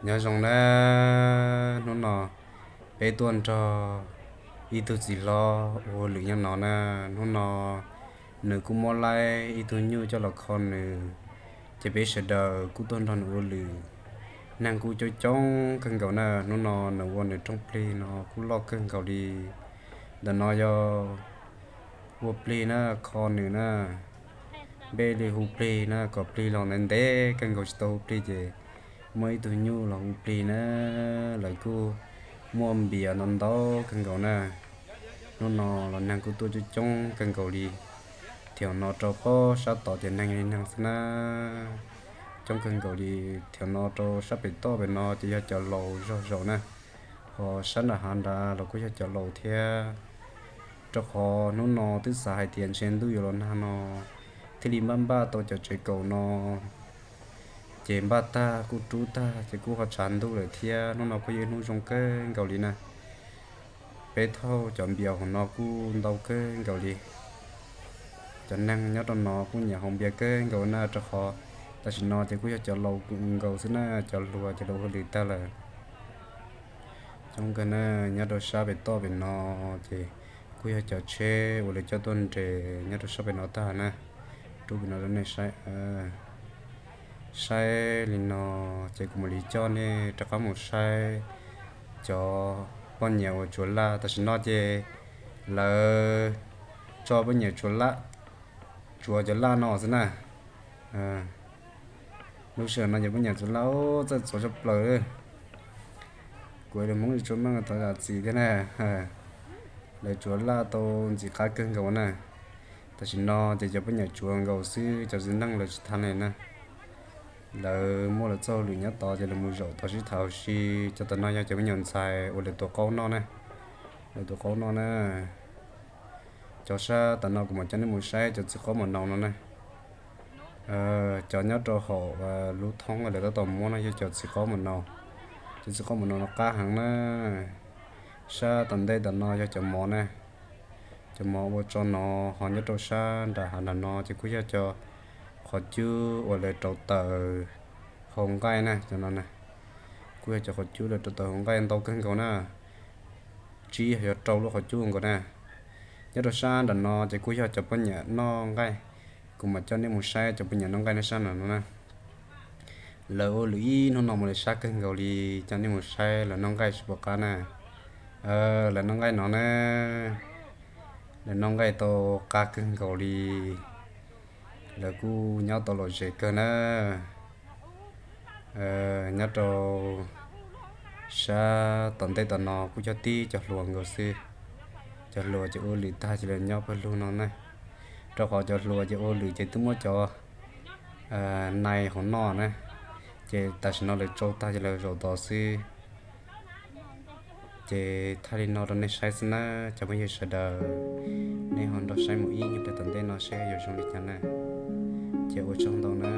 Nyob zoo na, hnub no peb tuaj nrog ib tug txiv hlob ua hauj lwm nyob no na. Hnub no nws kuj muab laib ib tug nyuj coj los kho nws, ces peb sawv daws kuj tuaj nrog nws ua hauj lwm. Neeg kuj coob coob kawg nkaus na. Hnub no nws ua nws rooj plig no kuj loj kawg nkaus li. Ntawm no yog ua plig na, kho nws na. Peb li hu plig na, kom plig los ntev ntev kawg nkaus tsis tau hu plig ces muaj ib tug nyuj los hu plig na. Lawv kuj muaj npias ntau ntau kawg nkaus na. Hnub no los neeg kuj tuaj coob coob kawg nkaus li. Thiab no rau pob sab tod ces neeg li neeg xwb na, coob kawg nkaus li. Thiab no rau sab pem toj pem no ces yog cov laus zog zaum na, ho sab nram hav nrad los kuj yog cov laus thiab. Rau qhov hnub no twb xav hais tias ntshe ntuj yuav los nag no thiaj li npaj npaj tau cov tsev kaum no, ces npaj tag kuj rub tag ces kuj ho tshav ntuj lawm thiab. Hnub no kuj yog ib hnub zoo kawg nkaus li na. Peb thauj cov npias hauv no kuj ntau kawg nkaus li. Cov neeg nyob rau no kuj nyiam haus npias kawg nkaus na, rau qhov tam sim no ces kuj yog cov laus nkaus xwb na, cov hluas ces lawv ua hauj lwm tag lawm. Coob kawg na. Nyob rau sab pem toj pem no ces kuj yog cov tsheb uas lawv coj tuaj nres nyob rau sab pem no tag na. Rub pem no rau nej saib. Saib li no ces kuv mam li coj nej rov qab mus saib cov poj niam uas tsuav laj. Tam sim no ces lawv tso poj niam tsuav laj, tsuav cov laj no xwb na. Lub sij hawm no ces poj niam tsuav laj txawj txuav tshaj plaws li. Kuv li Hmoob tsis tshua meej tau zam txim thiab na. Lawv tsuav laj tau ntxim qab kawg nkaus na. Tam sim no ces cov poj niam tsuav nkaus xwb, cov txiv neej lawv tsis tham li na. Lawv muaj lawv txoj hauj lwm nyob tod ces lawv mus zaum tod sib tham huv si. Cov tom no yog cov me nyuam ntxhais uas lawv tuav qaub noj na. Lawv tuav qaub noj na. Cov sab tom no kuv mam coj nej mus saib cov txiv qaub mos naus no na. Cov nyob rau hauv lub thoob lawv tab tom muab no yog cov txiv qaub mos naus. Cov txiv qaub mos naus no qab heev na. Sab tom ntej tom no yog cov mov na. Cov mov ua tso no, ho nyob rau sab nram hav nram no ces kuj yog cov qhov cub uas lawv rauv taws hau nqaij na, cov no na. Kuj yog cov qhov cub lawv rauv taws hau nqaij ntau kawg nkaus na. Tsib yog rau lub qhov cub nkaus na. Nyob rau sab nram no ces kuj yog cov poj niam noj nqaij. Kuv mam coj nej mus saib cov poj niam noj nqaij nyob sab nram no na. Lawv ua lwm ib hnub no mus lawv sab kawg nkaus li, coj nej mus saib lawv noj nqaij tsis pom qab na. Lawv noj nqaij no na, lawv noj nqaij tau qab kawg nkaus li. Lawv kuj nyob tau lom zem kawg na. Nyob rau sab tom ntej tom no kuj yog tib cov hluas nkaus xwb. Cov hluas ces ua lwm tag ces lawv nyob pawg lug no na. Rau qhov cov hluas ces ua lwm ces twb muab cov nais hauv noj na, ces tam sim no lawv tsau tag ces lawv zaum tod xwb. Ces thaij li no rau nej saib xwb na, cov phooj ywg sawv daws, nej ho nrog saib mus ib nyuag pliag tom ntej no seb yuav zoo li cas na. Ces ua tsaug ntau na.